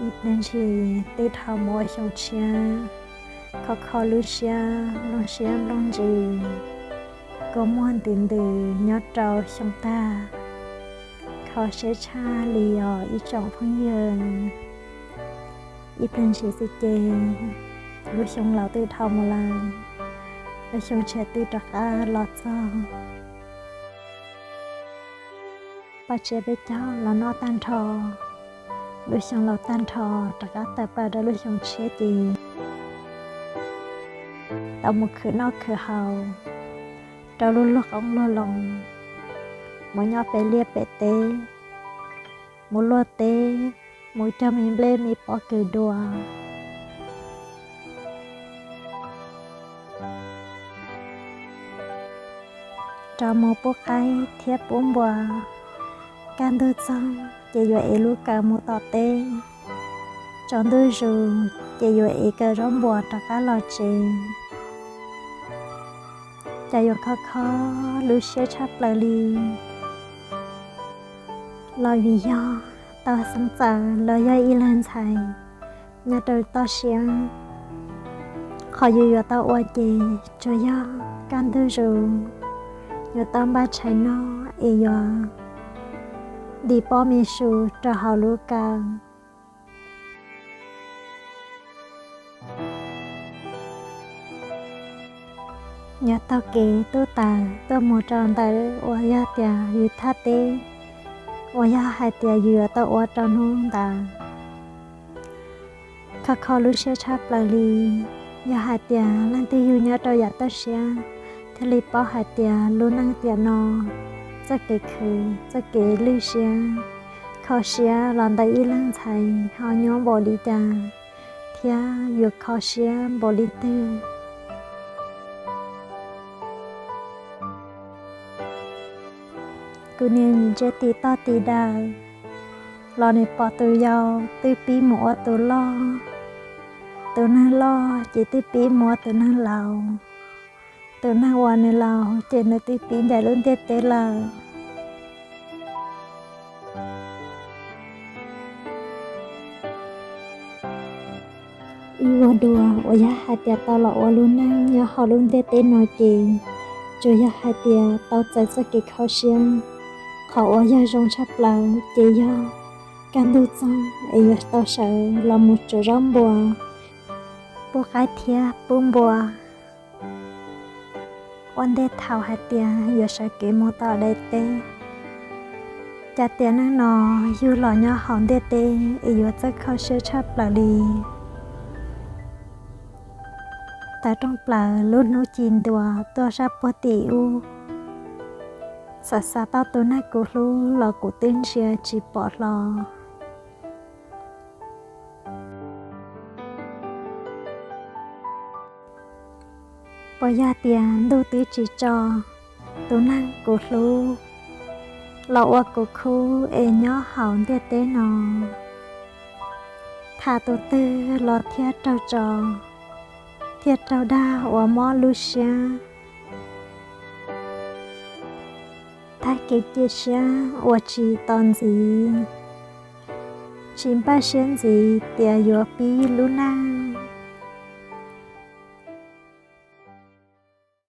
Ib pliag ntshis twb dhau mus ua xyoo tshiab, kho kho lub siab nplooj siab nplooj ntsws, kua muag ntws ntws nyob rau xyoo tag, kho siab tshaj li os ib tsoom phooj ywg. Ib pliag ntshis xwb ces lub xyoo laus twb dhau mus lawm, lub xyoo tshiab twb rov qab los txog. Paj tsiab peb caug los noj tag nrho, lub xyoo laus tag nrho rov qab tawm plaws rau lub xyoo tshiab ces tau mus khwv noj khwv haus rau lub luag qoob luag loo, mus nyob pem liaj pem teb, mus luaj teb, mus cog me nplej me pob kws dua, rov mus pub qaib thiab pub npua. Kaj ntug txog ces yuav ev lub kaws mus tom teb, tsaus ntuj zus ces yuav ev kaws zaub npua rov qab los tsev. Cas yuav kho kho lub siab tshaj plaws li. Los vim yog tau xeeb txawm los yog ib leeg ntxhais nyob rau toj siab, qhov yus yuav tau ua ces tsuas yog kaj ntug zus yuav tau npaj tshais noj es yuav ntim pob me su rau hauv lub kaws. Nyob taug kev tub taws tuaj mus rau ntawm uas yog tias yus thaj teb uas yog hais tias yus yuav tau ua rau hnub ntawd. Kho kho lub siab tshaj plaws li. Yog hais tias leej twg yug nyob rau yam toj siab thiaj li paub hais tias lub neej tiam no txoj kev khwv txoj kev lwj siab, kho siab los ntawm ib leeg ntxhais ho nyuaj npaum li cas thiab yuav kho siab npaum li twg. Kuv niam ntsia tim toj tim daws los nws pom tus yau twb pib mus ua tus loj, tus neeg loj ces twb pib mus ua tus neeg laus, tus neeg uas nws laus ces nws twb pib ncaim lub ntiaj teb lawm. Ib vuag dua uas yog hais tias tau los ua lub neej nyob hauv lub ntiaj teb no ces tsuas yog hais tias tau txais txoj kev kho siab. Qhov uas yog zoo tshaj plaws ces yog kaj ntug txog es yuav tau sawv los mus tsuav zaub npua, pub qaib thiab pub npua. Ua ntej thaum hais tias yuav sawv kev mus tom daim teb, cas tias neej no yug los nyob hauv ntiaj teb es yuav txawj kho siab tshaj plaws li. Tawv rooj plaws lub hnub ci ntua tuaj sab puag tim ub, xav xav tau tus neeg kuv hlub los kuv twb ntsia tsis pom hlo. Puas yog tias ntuj twb tsis tso tus neeg kuv hlub los ua kuv khub es nyob hauv ntiaj teb no, tham tus twg los thiaj raug tso, thiaj raug dag uas mob lub siab. Tag kev cia siab uas tsis tos ntxiv, tsis npaj siab ntxiv tias yuav pib lub neej